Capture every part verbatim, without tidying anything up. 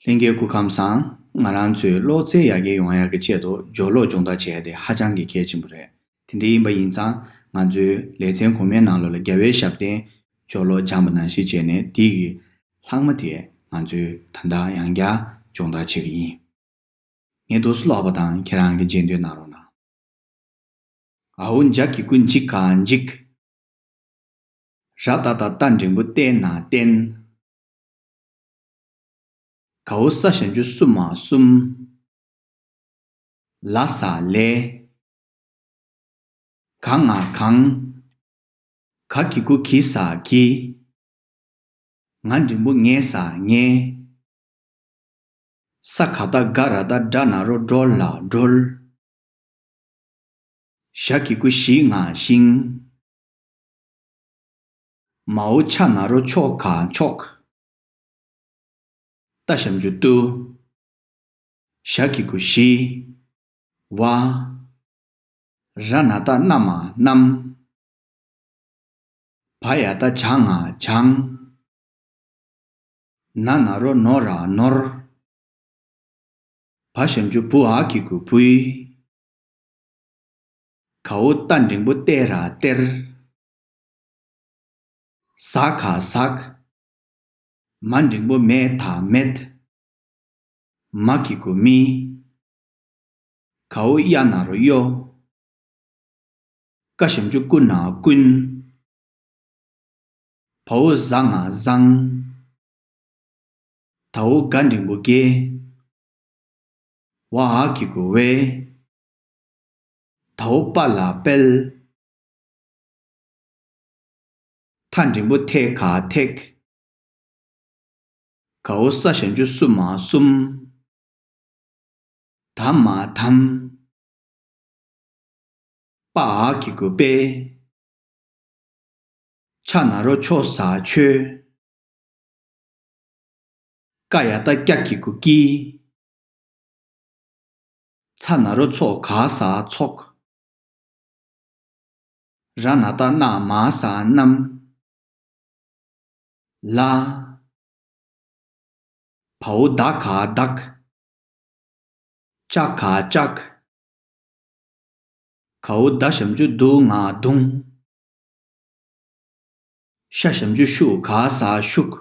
ལྷན་རྒྱས་སྐུ་ཁམས་བཟང་། ང་རང་ཚོའི་ཀློག་རྩལ་ཡར་རྒྱས་ཡོང་ཡག་གི་ཆེད་དུ་སྦྱོར་ཀློག་སྦྱོང་བརྡར་བྱེད་ཡ་དེ་ཧ་ཅང་གི་གལ་ཆེན་པོ་རེད། དེ་འདྲ་ཡིན་པ་ཡིན་ཙང་ང་ཚོའི་ལེ་ཚན་གོང་མའི་ནང་ལོགས་ལ་རྒྱལ་བའི་ཞབས་བརྟན་སྦྱོར་ཀློག་སྦྱངས་པ་ནང་བཞིན་བྱས་ནས་དེ་གི་ལྷག་མ་དེ་ང་ཚོས་ད་ལྟ་ཡང་བསྐྱར་སྦྱོང་བརྡར་བྱེད་ཀྱི་ཡིན། ངས་འདུག་སེ་ཀློག་པ་དང་ཁྱེད་རང་གིས་རྗེས་ཟློས་གནང་རོགས་གནང་། འའོ་འཇ་གི་གུ་འཇི་ག་འཇིག། ར་ཏ་བཏགས་རྟ་འགྲེང་བུ་རྟེ་ན་བརྟན། གའོ་ས་ཞབས་ཀྱུ་སུ་མ་གསུམ། ལ་ས་ལས། ག་ང་གང་། ག་གི་གུ་གི་ས་གིས། ང་འགྲེང་བུ་ངེ་ས་ངེས། ས་ག་བཏགས་སྒ་ར་བཏགས་སྒྲ་ན་རོ་སྒྲོ་ལ་སྒྲོལ། ཞ་གི་གུ་ཞི་ང་ཞིང་། མའོ་ཆ་ན་རོ་ཆོ་ག་ཆོག། ཏ་ཞབས་ཀྱུ་ཏུ། ཞ་གི་གུ་ཞི། བ། ར་ན་བཏགས་རྣ་མ་རྣམ། བ་ཡ་བཏགས་བྱ་ང་བྱང་། ན་ན་རོ་ནོ་ར་ནོར། བ་ཞབས་ཀྱུ་བུ་འ་གི་གུ་བུའི། གའོ་ཏ་འགྲེང་བུ་ཏེ་ར་སྟེར། ཟ་ག་ཟག། མ་འགྲེང་བུ་མེ་ད་མེད། མ་གི་གུ་མི། གའོ་ཡ་ན་རོ་གཡོ། ཀ་ཞབས་ཀྱུ་ཀུ་ན་ཀུན། བའོ་ཟ་ང་བཟང་། དའོ་ག་འགྲེང་བུ་དགེ། བ་འ་གི་གུ་བའི། དའོ་པ་ལ་དཔལ། ཐ་འགྲེང་བུ་ཐེ་ག་ཐེག། གའོ་ས་ཞབས་ཀྱུ་སུ་མ་གསུམ། ད་མ་དམ། པ་འ་གི་གུ་དཔེ། ཆ་ན་རོ་ཆོ་ས་ཆོས། ཀ་ཡ་བཏགས་ཀྱ་གི་གུ་ཀྱི། ཚ་ན་རོ་ཚོ་ག་ས་ཚོགས། ར་ན་བཏགས་རྣ་མ་ས་རྣམས། ལ། བའོ་ད་ག་བདག། ཅ་ག་ལྕགས། གའོ་ད་ཞབས་ཀྱུ་དུ་ང་བརྡུངས། ཤ་ཞབས་ཀྱུ་ཤུ་ག་ས་ཤུགས།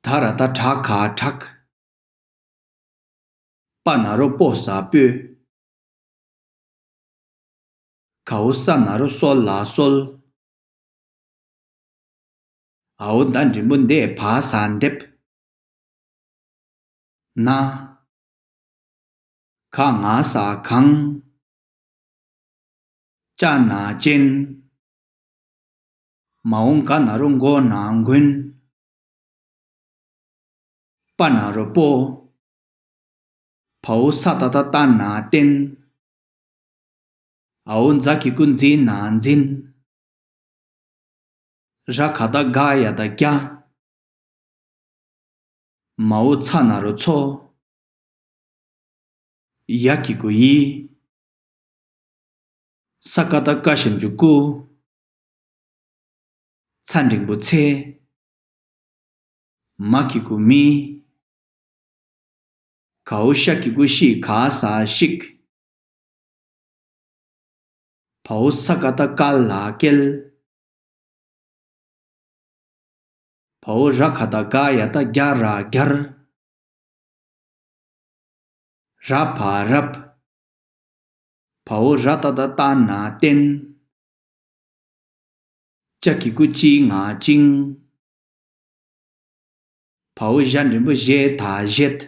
ད་ར་བཏགས་དྲ་ག་དྲག། པ་ན་རོ་པོ་ས་སྤོས། གའོ་ས་ན་རོ་སོ་ལ་གསོལ། འའོ་ད་འགྲེང་བུ་འདེ་བ་ས་འདེབས། ན། ག་ང་ས་གང་། ཅ་ན་ཅན། མའོ་ག་ན་རོ་མགོ་ན་མགོན། པ་ན་རོ་པོ། བའོ་ས་ཏ་བཏགས་བཏའ་ན་བརྟན། འའོ་ཛ་གི་གུ་ཛི་ན་འཛིན། ར་ག་བཏགས་རྒ་ཡ་བཏགས་རྒྱ། མའོ་ཚ་ན་རོ་མཚོ། ཡ་གི་གུ་ཡི། ས་ཀ་བཏགས་སྐ་ཞབས་ཀྱུ་སྐུ། ཚ་འགྲེང་བུ་ཚེ། མ་གི་གུ་མི། གའོ་ཤ་གི་གུ་ཤི་ག་ས་ཤིག། བའོ་ས་ཀ་བཏགས་སྐ་ལ་སྐལ། བའོ་ར་ག་བཏགས་རྒ་ཡ་བཏགས་རྒྱ་ར་རྒྱར། ར་བ་རབ། བའོ་ར་ཏ་བཏགས་བཏའ་ན་བརྟན། ཅ་གི་གུ་ཅི་ང་ཅིང་། བའོ་ཞ་འགྲེང་བུ་ཞེ་ད་བཞེད།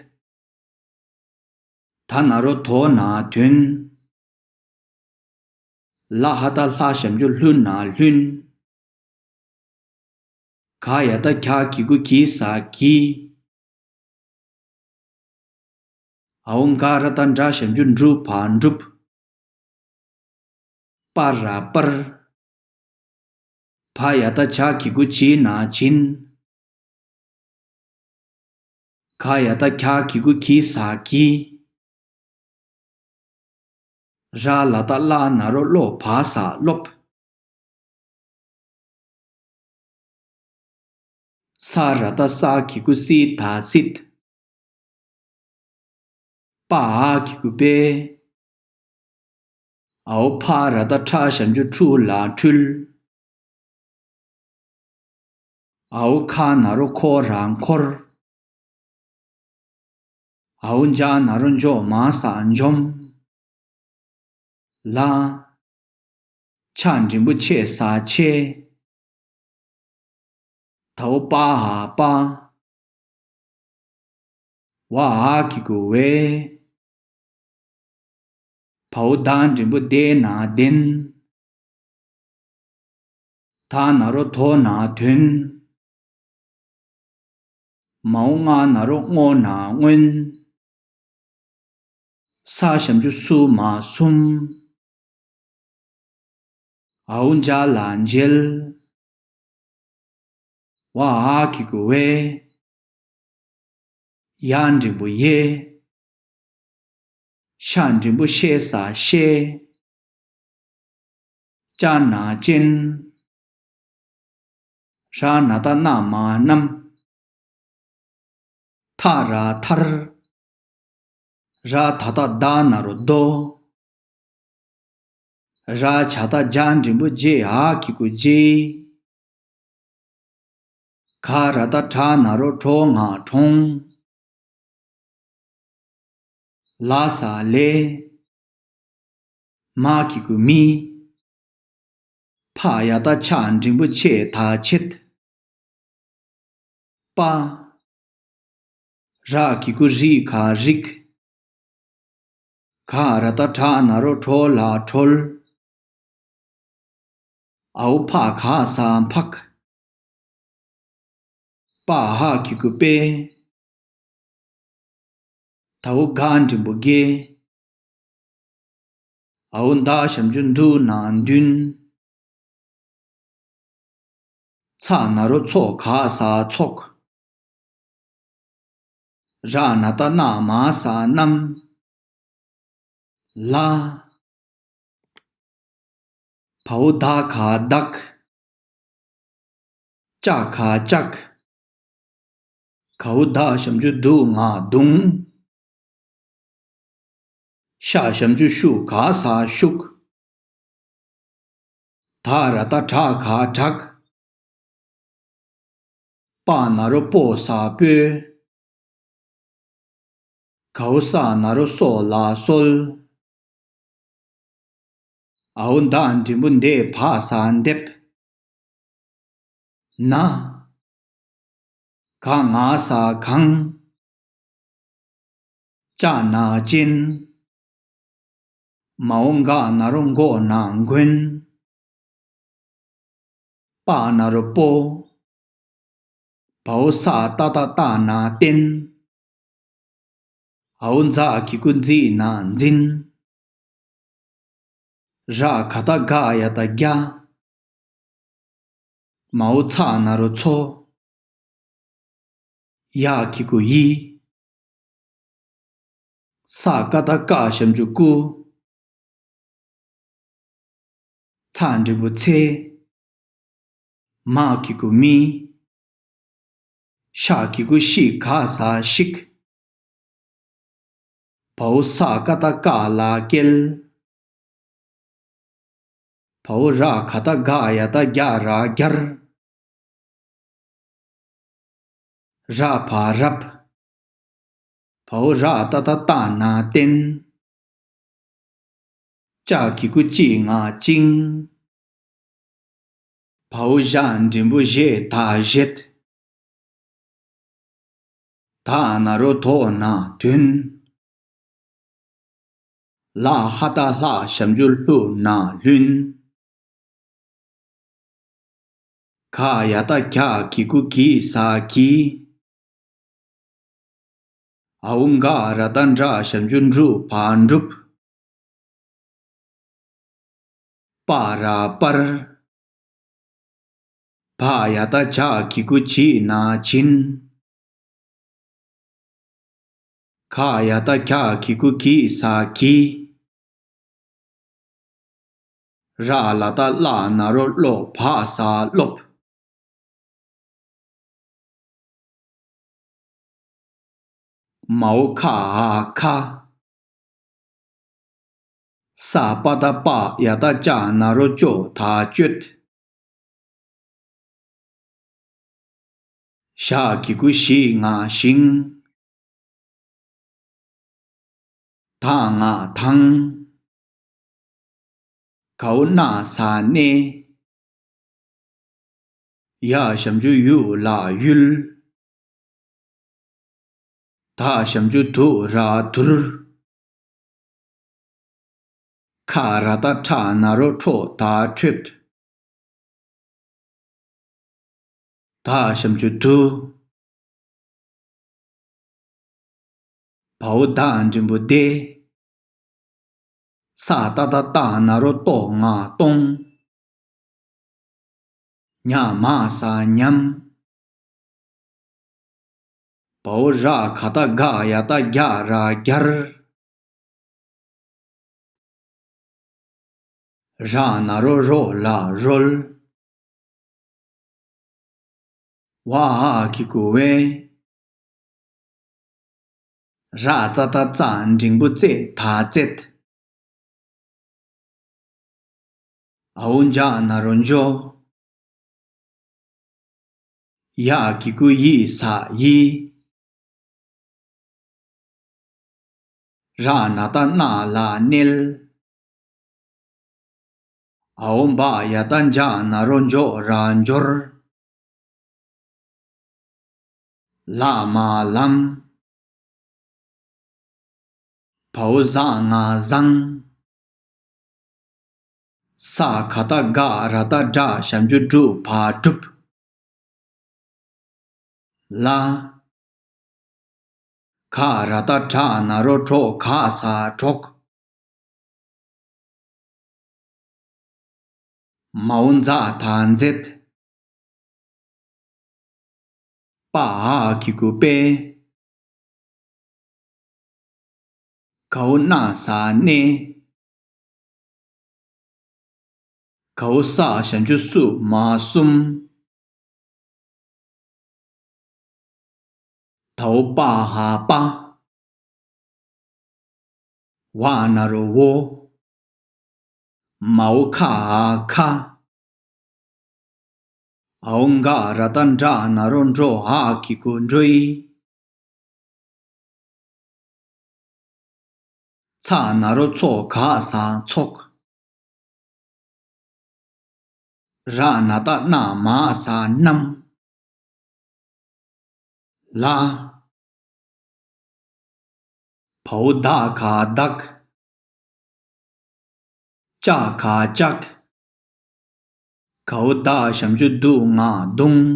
ད་ན་རོ་དོ་ན་དོན། ལ་ཧ་བཏགས་ལྷ་ཞབས་ཀྱུ་ལྷུ་ན་ལྷུན། ག་ཡ་བཏགས་གྱ་གི་གུ་གི་ས་གྱིས། འའོ་ག་ར་བཏགས་གྲ་ཞབས་ཀྱུ་གྲུ་བ་གྲུབ། པ་ར་པར། བ་ཡ་བཏགས་བྱ་གི་གུ་བྱི་ན་བྱིན། ག་ཡ་བཏགས་གྱ་གི་གུ་གྱི་ས་གྱིས། ར་ལ་བཏགས་རླ་ན་རོ་རློ་བ་ས་རློབས། ས་ར་བཏགས་སྲ་གི་གུ་སྲི་ད་སྲིད། པ་འ་གི་གུ་པེ། འའོ་ཕ་ར་བཏགས་ཕྲ་ཞབས་ཀྱུ་ཕྲུ་ལ་ཕྲུལ། འའོ་ཁ་ན་རོ་ཁོ་ར་འཁོར། འའོ་འཇ་ན་རོ་འཇོ་མ་ས་འཇོམས། ལ། ཆ་འགྲེང་བུ་ཆེ་ས་ཆེ། དའོ་པ་འ་པ། ཝ་འ་གི་གུ་བེ། བའོ་ད་འགྲེང་བུ་དེ་ན་བདེན། ད་ན་རོ་དོ་ན་དོན། མའོ་ང་ན་རོ་སྔོ་ན་སྔོན། ས་ཞབས་ཀྱུ་སུ་མ་གསུམ། འའོ་འཇ་ལ་འཇལ། ཝ་འ་གི་གུ་བེ། ཡ་འགྲེང་བུ་ཡེ། ཤ་འགྲེང་བུ་ཤེ་ས་ཤེ། ཅ་ན་ཅན། ར་ན་བཏགས་རྣ་མ་རྣམས། ཐ་ར་ཐར། ར་ད་བཏགས་རྡ་ན་རོ་རྡོ། ར་ཇ་བཏགས་རྗ་འགྲེང་བུ་རྗེ་འ་གི་གུ་རྗེ། ག་ར་བཏགས་གྲ་ན་རོ་གྲོ་ང་གྲོང་། ལ་ས་ལེ། མ་གི་གུ་མི། ཕ་ཡ་བཏགས་ཕྱ་འགྲེང་བུ་ཕྱེ་ད་ཕྱེད། པ། ར་གི་གུ་རི་ག་རིགས། ག་ར་བཏགས་གྲ་ན་རོ་གྲོ་ལ་གྲོལ། འའོ་ཕ་ག་ས་འཕགས། པ་འ་གི་གུ་པེ། དའོ་ག་འགྲེང་བུ་དགེ། འའོ་ད་ཞབས་ཀྱུ་འདུ་ན་འདུན། ཚ་ན་རོ་ཚོ་ག་ས་ཚོགས། ར་ན་བཏགས་རྣ་མ་ས་རྣམས། ལ། བའོ་ད་ག་བདག། ཅ་ག་ལྕགས། གའོ་ད་ཞབས་ཀྱུ་དུ་ང་གདུང་། ཤ་ཞབས་ཀྱུ་ཤུ་ག་ས་ཤུགས། ད་ར་བཏགས་དྲ་ག་དྲག། པ་ན་རོ་པོ་ས་སྤོས། གའོ་ས་ན་རོ་སོ་ལ་གསོལ། འའོ་ད་འགྲེང་བུ་འདེ་བ་ས་འདེབས། ན། ག་ང་ས་གང་། ཅ་ན་ཅན། མའོ་ག་ན་རོ་མགོ་ན་མགོན། པ་ན་རོ་པོ། བའོ་ས་ཏ་བཏགས་སྟ་ན་བསྟན། འའོ་ཛ་གི་གུ་ཛི་ན་འཛིན། ར་ག་བཏགས་རྒ་ཡ་བཏགས་རྒྱ། མའོ་ཚ་ན་རོ་མཚོ། ཡ་གི་གུ་ཡི། ས་ཀ་བཏགས་སྐ་ཞབས་ཀྱུ་སྐུ། ཚ་འགྲེང་བུ་ཚེ། མ་གི་གུ་མི། ཤ་གི་གུ་ཤི་ག་ས་ཤིག། བའོ་ས་ཀ་བཏགས་སྐ་ལ་བསྐལ། བའོ་ར་ག་བཏགས་རྒ་ཡ་བཏགས་རྒྱ་ར་རྒྱར། ར་བ་རབ། བའོ་ར་ཏ་བཏགས་རྟ་ན་བརྟན། ཅ་གི་གུ་ཅི་ང་ཅིང་། བའོ་ཞ་འགྲེང་བུ་ཞེ་ད་བཞེད། ད་ན་རོ་དོ་ན་དོན། ལ་ཧ་བཏགས་ལྷ་ཞབས་ཀྱུ་ལྷུ་ན་ལྷུན། ག་ཡ་བཏགས་གྱ་གི་གུ་གྱི་ས་གྱིས། འའོ་ག་ར་བཏགས་གྲ་ཞབས་ཀྱུ་གྲུ་བ་གྲུབ། པ་ར་པར། བ་ཡ་བཏགས་བྱ་གི་གུ་བྱི་ན་བྱིན། ག་ཡ་བཏགས་གྱ་གི་གུ་གྱི་ས་གྱིས། ར་ལ་བཏགས་རླ་ན་རོ་རློ་བ་ས་རློབས། མའོ་ཁ་འ་ཁ། ས་པ་བཏགས་སྤ་ཡ་བཏགས་སྤྱ་ན་རོ་སྤྱོ་ད་སྤྱོད། ཞ་གི་གུ་ཞི་ང་ཞིང་། ད་ང་དང་། གའོ་ན་ས་གནས། ཡ་ཞབས་ཀྱུ་ཡུ་ལ་ཡུལ། ད་ཞབས་ཀྱུ་དུ་ར་དུར། ཁ་ར་བཏགས་ཁྲ་ན་རོ་ཁྲོ་ད་ཁྲོད། ད་ཞབས་ཀྱུ་དུ། བའོ་ད་འགྲེང་བུ་དེ། ས་ཏ་བཏགས་སྟ་ན་རོ་སྟོ་ང་སྟོང་། ཉ་མ་ས་ཉམས། བའོ་ར་ག་བཏགས་རྒ་ཡ་བཏགས་རྒྱ་ར་རྒྱར། ར་ན་རོ་རོ་ལ་རོལ། ཝ་འ་གི་གུ་བའི། ར་ཙ་བཏགས་རྩ་འགྲེང་བུ་རྩེ་ད་རྩེད། འའོ་འཇ་ན་རོ་འཇོ། ཡ་གི་གུ་ཡི་ས་ཡིས། ར་ན་བཏགས་རྣ་ལ་རྣལ། འའོ་བ་ཡ་བཏགས་བྱ་ན་རོ་བྱོ་ར་འབྱོར། ལ་མ་ལམ། བའོ་ཟ་ང་བཟང་། ས་ག་བཏགས་སྒ་ར་བཏགས་སྒྲ་ཞབས་ཀྱུ་སྒྲུ་བ་སྒྲུབ། ལ། ག་ར་བཏགས་གྲ་ན་རོ་གྲོ་ག་ས་གྲོགས། མའོ་འཛ་ད་མཛེས། པ་འ་གི་གུ་པའི། གའོ་ན་ས་གནས། གའོ་ས་ཞབས་ཀྱུ་སུ་མ་གསུམ། དའོ་པ་འ་པ། ཝ་ན་རོ་ཝོ། མའོ་ཁ་འ་ཁ། འའོ་འག་ར་བཏགས་འགྲ་ན་རོ་འགྲོ་འ་གི་གུ་འགྲོའི། ཚ་ན་རོ་ཚོ་ག་ས་ཚོགས། ར་ན་བཏགས་རྣ་མ་ས་རྣམས། ལ། བའོ་ད་ག་བདག་ཅ་ག་ལྕགས། གའོ་ད་ཞབས་ཀྱུ་དུ་ང་བརྡུང་།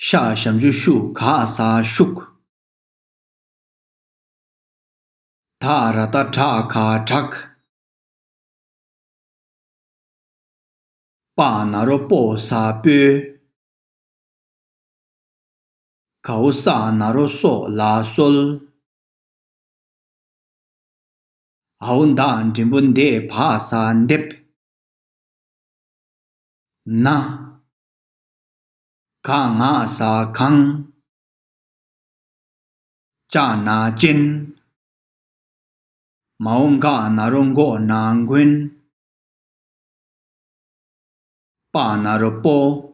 ཤ་ཞབས་ཀྱུ་ཤུ་ག་ས་ཤུགས། ད་ར་བཏགས་དྲ་ག་དྲག་པ་ན་རོ་པོ་ས་སྤོས། གའོ་ས་ན་རོ་སོ་ལ་གསོལ། འའོ་ད་འགྲེང་བུ་འདེ་བ་ས་འདེབས། ན། ག་ང་ས་གང་། ཅ་ན་ཅན། མའོ་འག་ན་རོ་མགོ་ན་མགོན། པ་ན་རོ་པོ།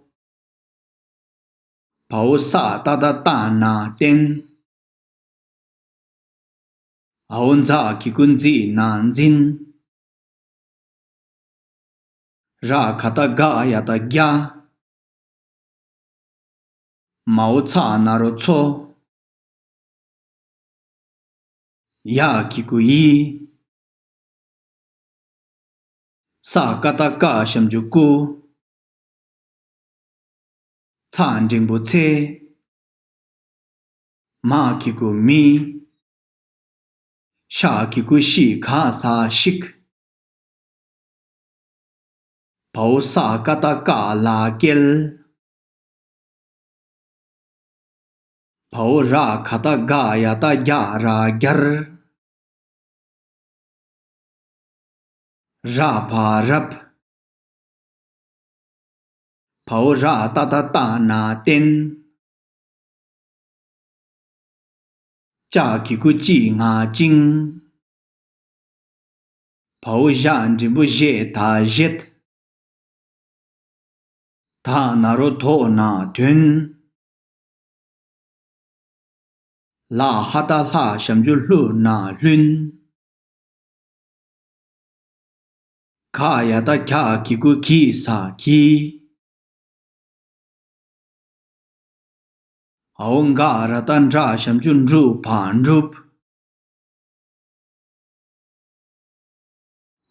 བའོ་ས་ཏ་བཏགས་སྟ་ན་བསྟན། འའོ་འཛ་གི་གུ་འཛི་ན་འཛིན། ར་ག་བཏགས་རྒ་ཡ་བཏགས་རྒྱ། མའོ་ཚ་ན་རོ་ཚོ། ཡ་གི་གུ་ཡི། ས་ཀ་བཏགས་སྐ་ཞབས་ཀྱུ་སྐུ། ཚ་འགྲེང་བུ་ཚེ། མ་གི་གུ་མི། ཤ་གི་གུ་ཤི་ག་ས་ཤིག་བའོ་ས་ཀ་བཏགས་སྐ་ལ་སྐལ། བའོ་ར་ག་བཏགས་རྒ་ཡ་བཏགས་རྒྱ་ར་རྒྱར། ར་བ་རབ། བའོ་ར་ཏ་བཏགས་རྟ་ན་བརྟན། ལྕགས་གི་གུ་ལྕི་ང་ལྕིང་། བའོ་ཞ་འགྲེང་བུ་བཞེ་ད་བཞེད། ད་ན་རོ་དོ་ན་དོན། ལ་ཧ་ད་ལྷ་ཞབས་ཀྱུ་ལྷུ་ན་ལྷུན། ག་ཡ་ད་གྱ་གི་གུ་གྱི་ས་གྱི། འའོ་ག་ར་ད་འདྲ་ཞབས་ཀྱུ་འགྲུ་བ་འགྲུབ།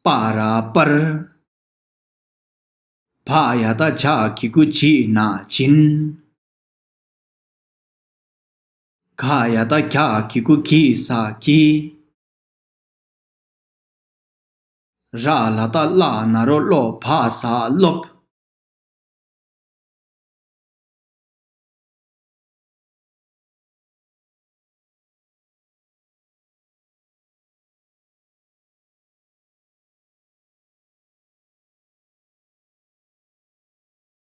པ་ར་པར། བ་ཡ་ད་བྱ་གི་གུ་བྱི་ན་བྱིན། ག་ཡ་ད་གྱ་གི་གུ་གྱི་ས་གྱི། ར་ལ་ད་ལ་ན་རོ་ལོ་བ་ས་ལོབ།